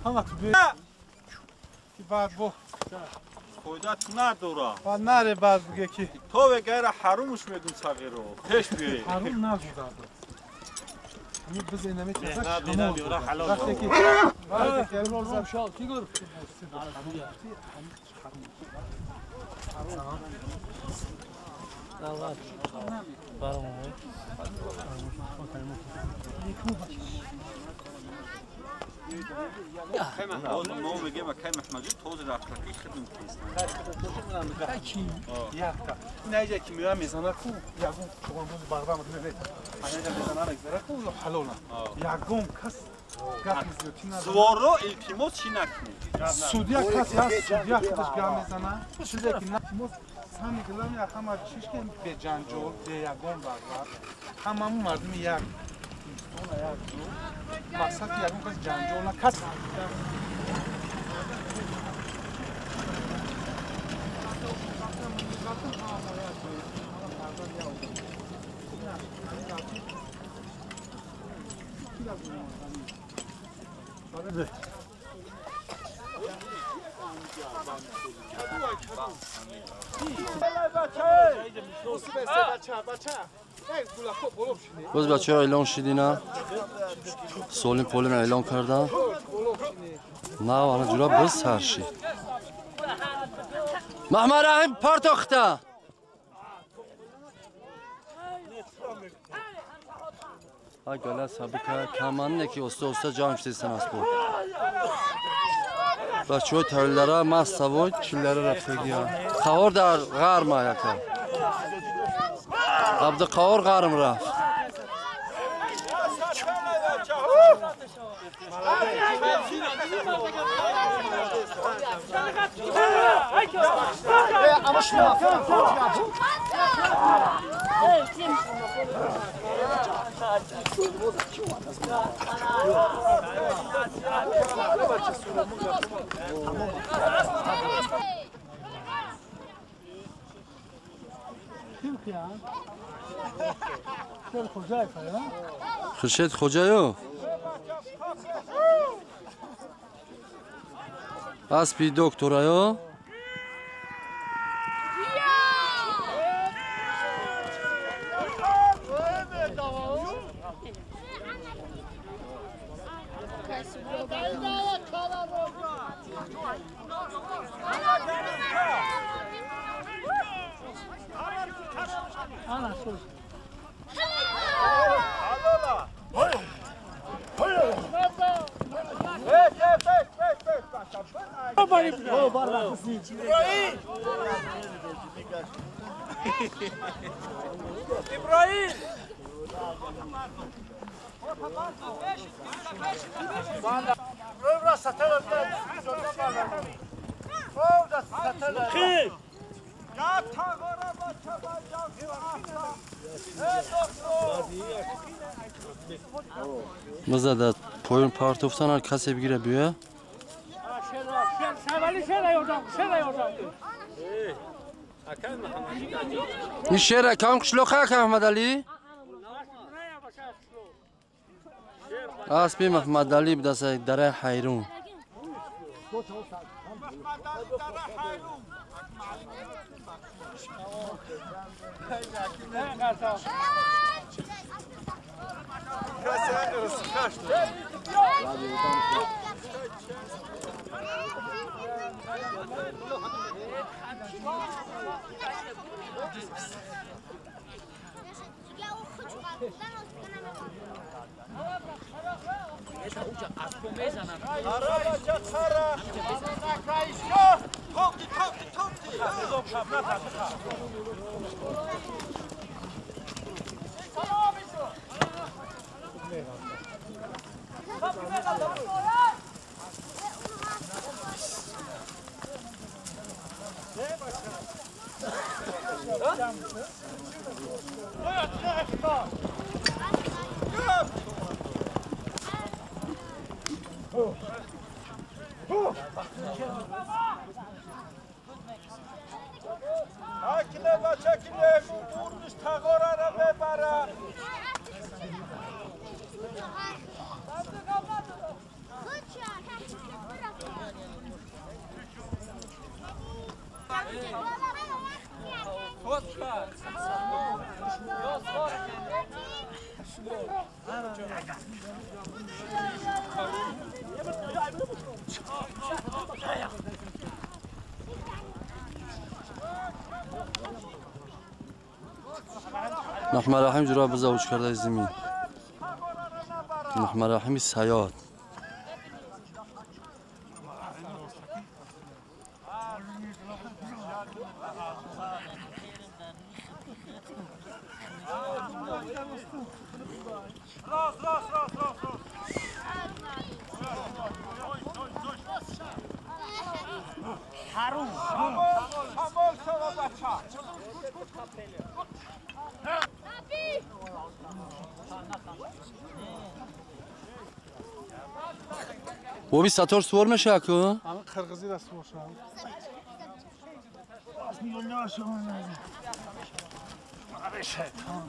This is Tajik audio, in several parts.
Ҳама ту ки баъд бо фоида ту надора. Баъд наре баъд буге ки то вегайра ҳарумуш мегум сағиро. Пеш биёй. Ҳарум нагузард. Ҳамин биз инамитаса шамол. Вақте ки мо мегем акай Маҳмаджон този рафтаки хидм ки якта инаҷа ки меоя мезана ку ягон чуғонбози бағда мекунад мезана мегзара ку ҳалола ягон кас гап зиёдтӣ надорад. Суворро илтимос чӣ накунед? Судья кас ҳаст, судья худаш гап мезана. Судья ки илтимос сами главное ҳама чиш ки беҷанҷол, бе ягон бағвар. Ҳамамон мардуми як инстона як ҷо. Мақсад ки ягон кас ҷанҷол на кас. Боз бачаҳо эълон шидина, солим полим эълон кардан. Нав ана ҷура боз сар шид. Маҳмад Раҳим партохта. Гала сабика каманне ки оста оста ҷамъ шидисан аст бо. Бачаҳои тавилдара маст савой чиллара рафтагия. Қаҳор дар ғарма яка. Абдуқаҳор ғарм рафт. Хуршед Хоҷаёв аспи доктораё. İbrahim! Маза дар поён партофтан ҳар касе бигира биёя. Ин шер акам қишлоқа ака Маҳмадалӣ? Аспи Маҳмадалӣ будаса дараи Ҳайрун. Маҳмараҳим ҷура бизавуч кардаи зимин. Маҳмараҳими Саёд. Боби сатор сувор меша ку? Ами қирғизӣ ра сувор шавам. Шайтон.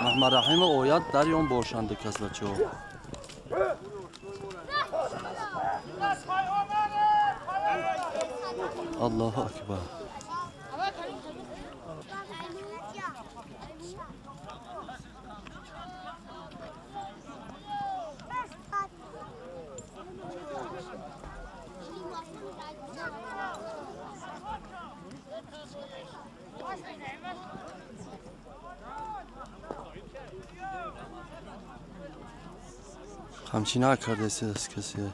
Маҳмараҳим ояд дар ён бошанда кас бачаҳо. Аллоҳу акбар. Ҳамчи накардаси аз касе.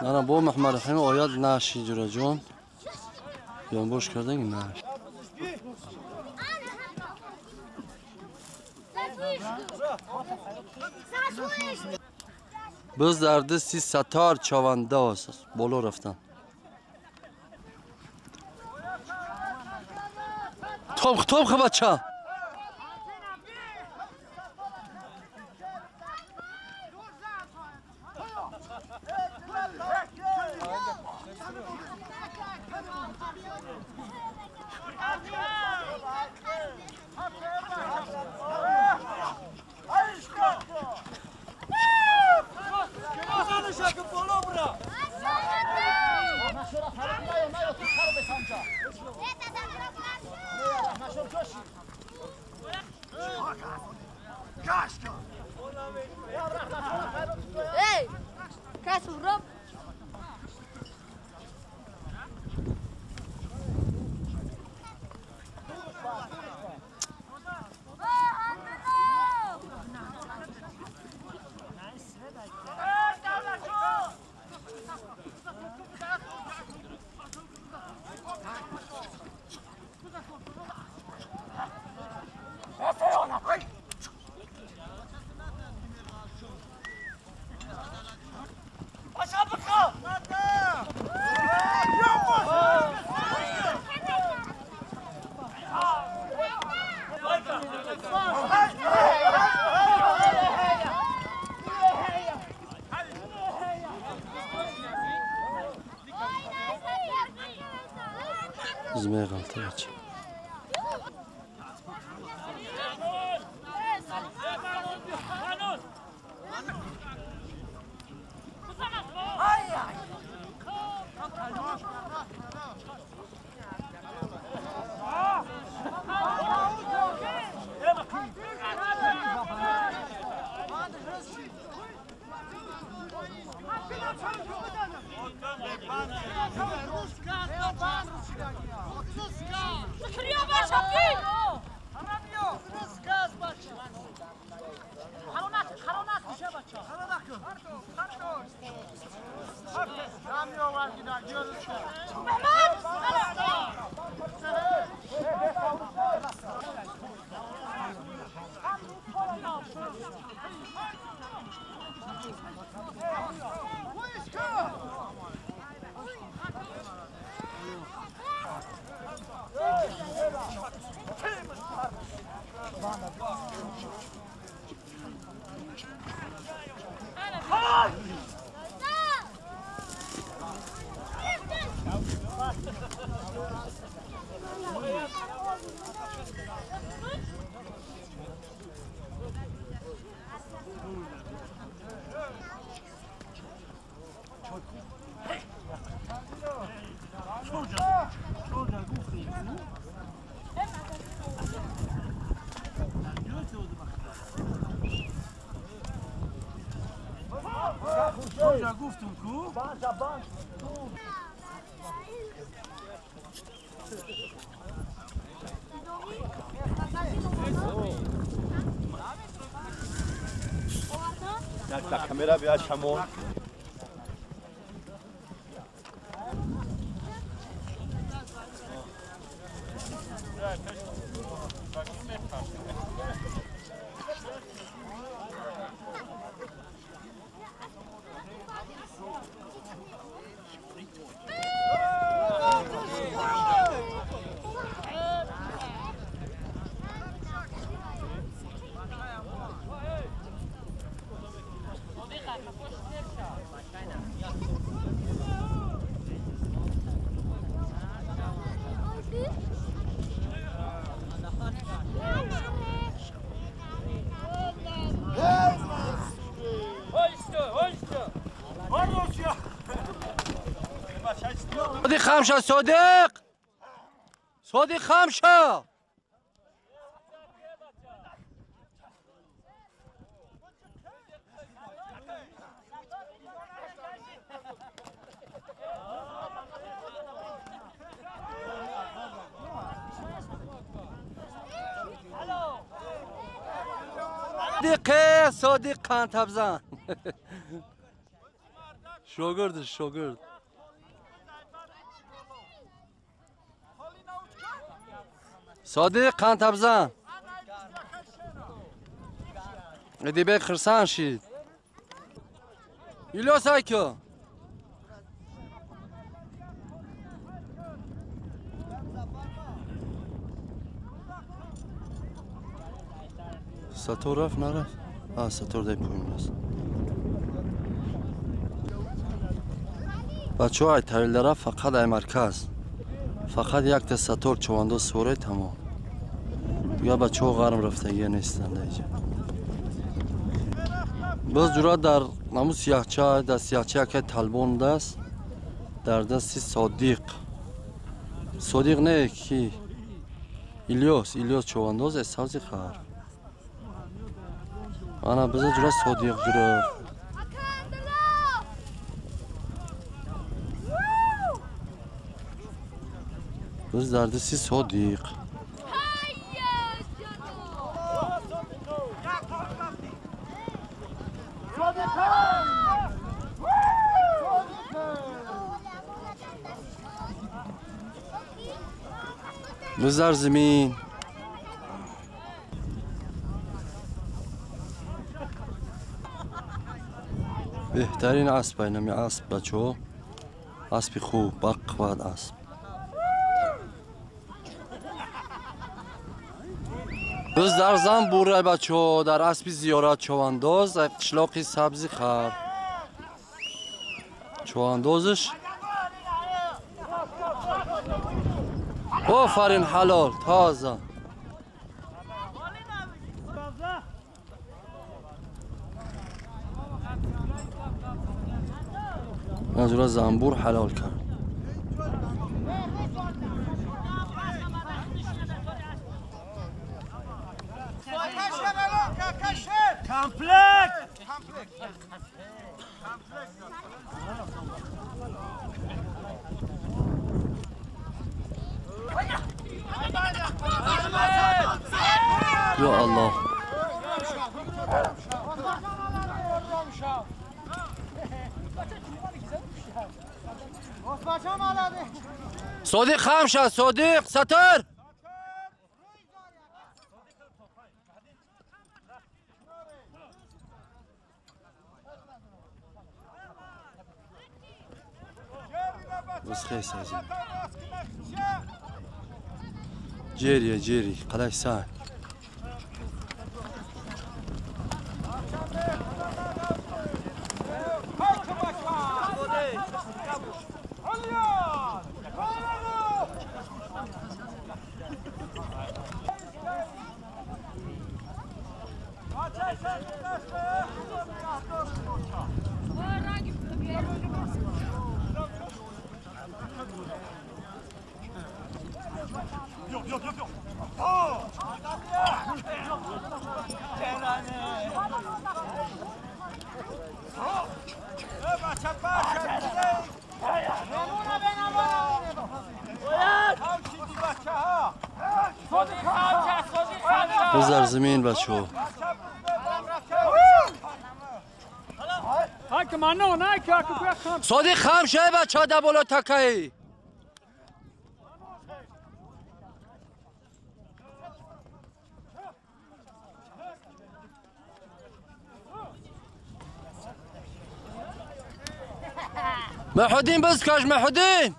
Нана бо Маҳмараҳим ояд наши ҷураҷон. Ёнбош кардаги наш. Биз дар дасти сатор чавандоз боло рафтан. Тоб тоб бача. Ey, Kasurop. Змея ғалтач. Камера биё шамо. صادق خمشة صادق صادق خمشة صادق صادق قند شوگرد شوگرد صادق قند ادیبک خرسان شید ایلیاس ایکو ساتور رفت نرفت؟ آه ساتور در پایین است. بچه های تایل رفت فقط ای مرکز فقط یک تا ساتور چواندو سوره تمام دیگه بچه ها غرم رفتگی نیستند اینجا. باز جورا در نمو سیاهچه در سیاهچه که طالبان دست در دست صادق صادق نه کی ایلیاس ایلیاس چواندوز اساسی خار انا بزا جورا صادق جورا باز در دست صادق بذار زمین بهترین اسب اینمی اسب بچه اسبی خوب با قوت اسب بز در زن بوره بچه در اسبی زیارت چوانداز قشلاقی سبزی خر چواندازش آفرین حلال تازه نظر زنبور حلال کرد یا الله صادق خمشه صادق ستر بس خیس جيري جيري قلاش ساعة بذار زمین بچه‌ها. صادق خم شه بچه ده بالا تکایی. محودین بزکش محودین.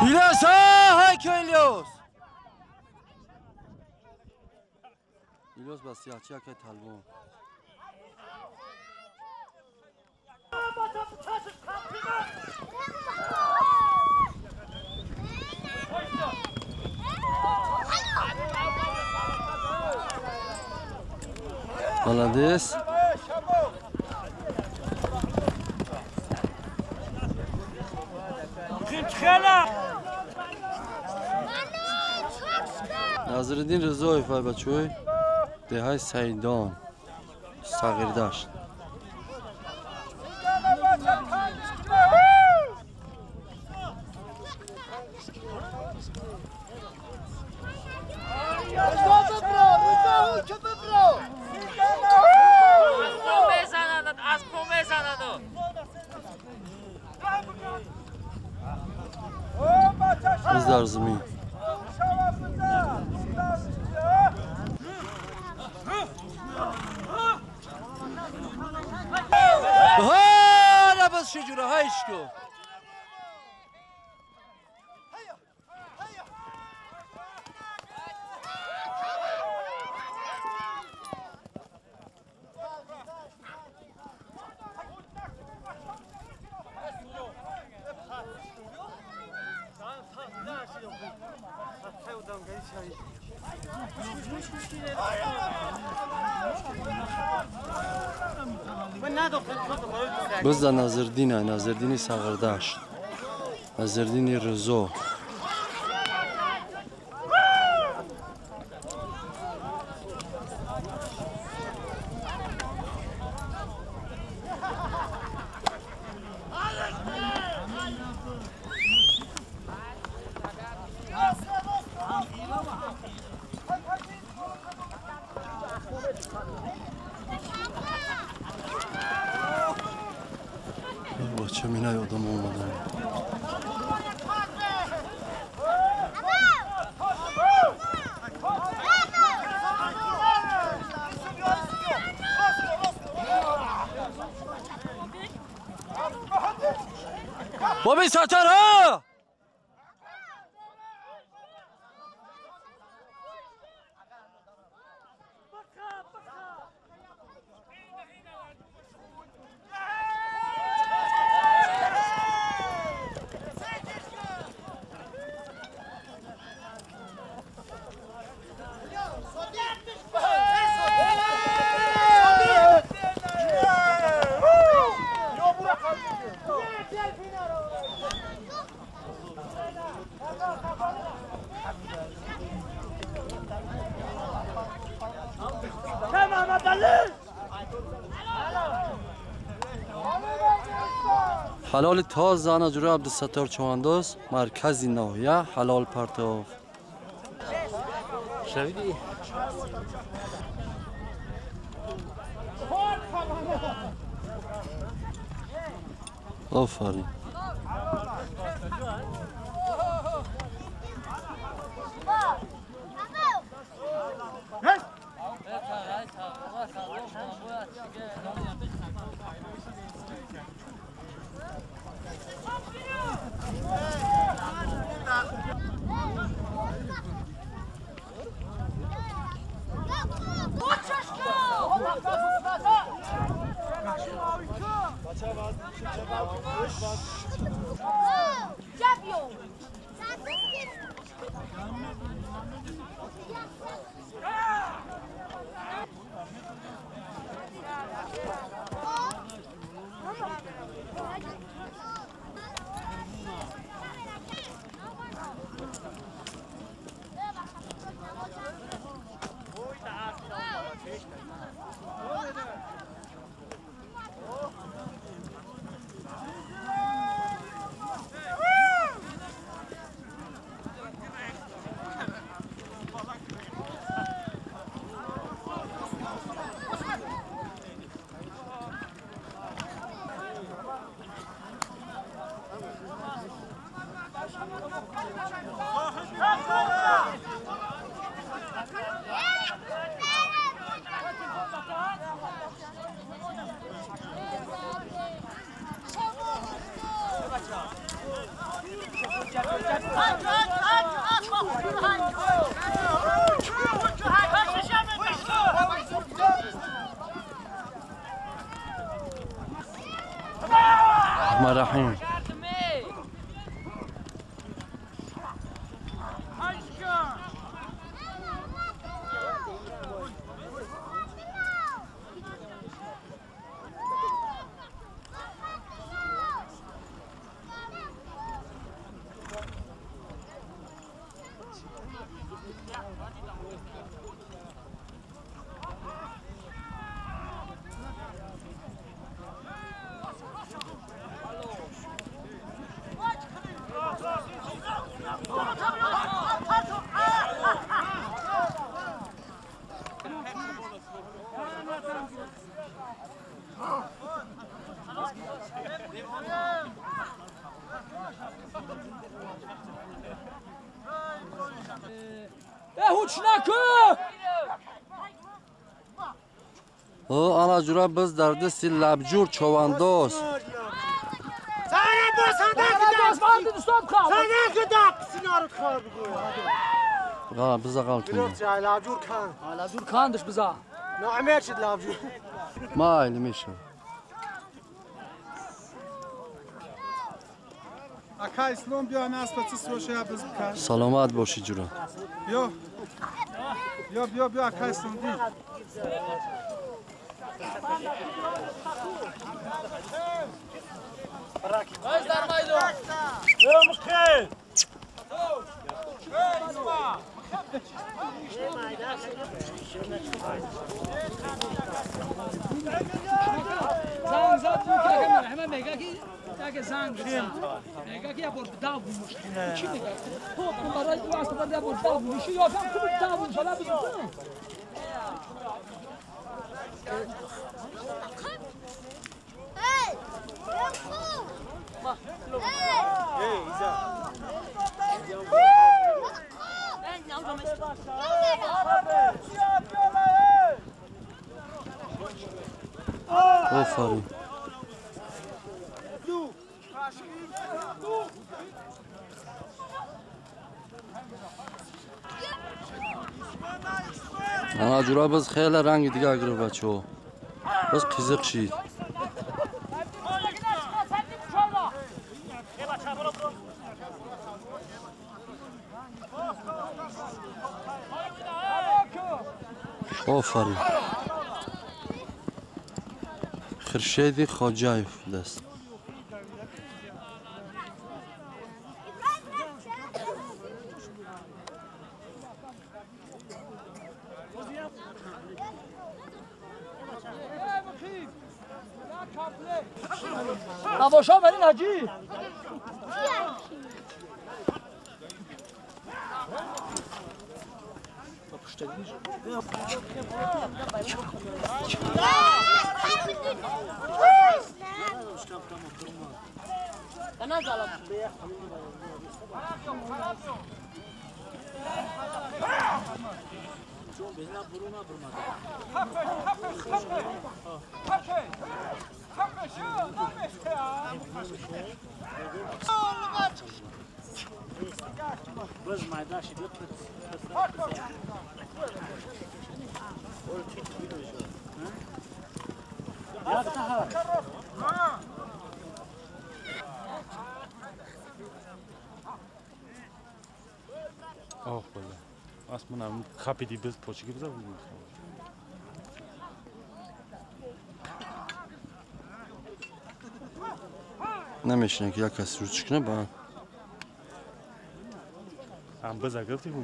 İlyas ha hay İlyas. İlyas bas ya çak et halvo. Молодец. Назриддин Ризоев ай бачаҳои деҳаи Саидон Сағирдашт. Biz زمین. ها بس شجره هایشکو. Biz da Nazırdina, Nazırdini Sağırdaş, Nazırdini Rızo. Бача минай одам омадан. Боби Саттар ҳа! Ҳалоли тоза ҷура Абдусаттор Чувандоз, маркази ноҳия ҳалол партов. Офарин. الرحیم. Ана ҷура биз дар дасти лабҷур човандоз. Биза майли мешав. Ака Ислом биё саломат бошӣ ҷура. Биё биё биё биё ака Ислом ди. Офарин. Ана ҷура биз хеле ранги дигар гирифт бачаҳо. Биз қизиқ шид. Офарин. Хуршеди Хоҷаев даст. Асман хапиди без почки биза. Намешина ки як кас рӯч кунад ба. Ам биза гирифти бу.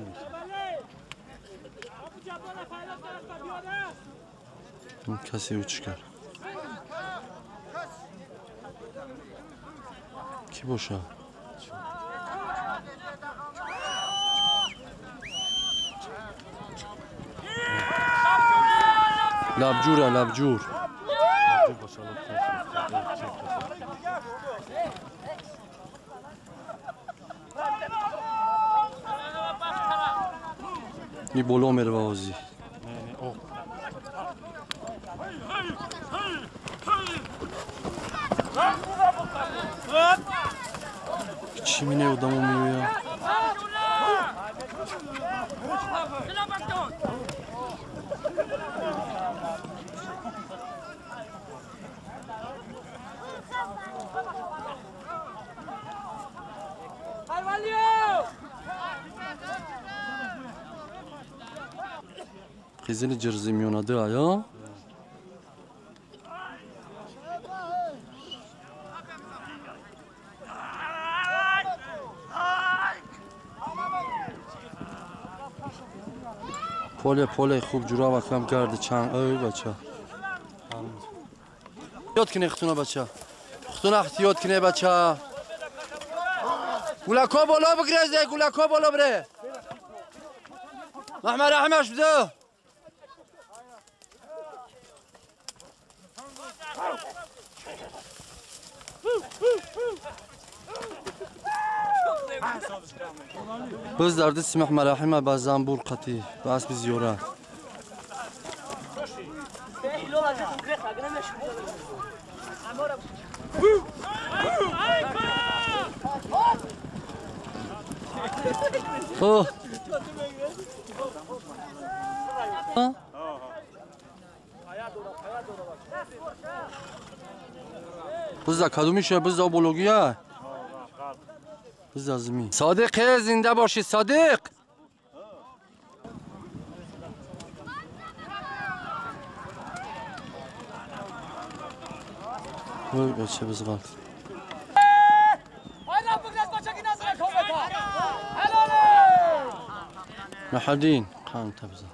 Касе рӯч кард. Ки боша? Лабҷура, лабҷур. И боло мерава ҳозир. Чӣ мине одамо меояд? Қизили ҷирзи миёнади ая? Поле поле хуб ҷура вакам карди чанд ой бача. Эҳтиёт кине хутуна бача. Хутуна эҳтиёт кине бача. Гулако боло бигрезе, гулако боло бре. Маҳмад Раҳимаш бидо. Biz дарди симах марахима ба занбур қатӣ ба асби зиёрат. Бизда кадумиша, бизда обология. Бизда зими. Содиқ зинда бошӣ, Содиқ. Ой, бача бизғал. Маҳадин, қанта биза.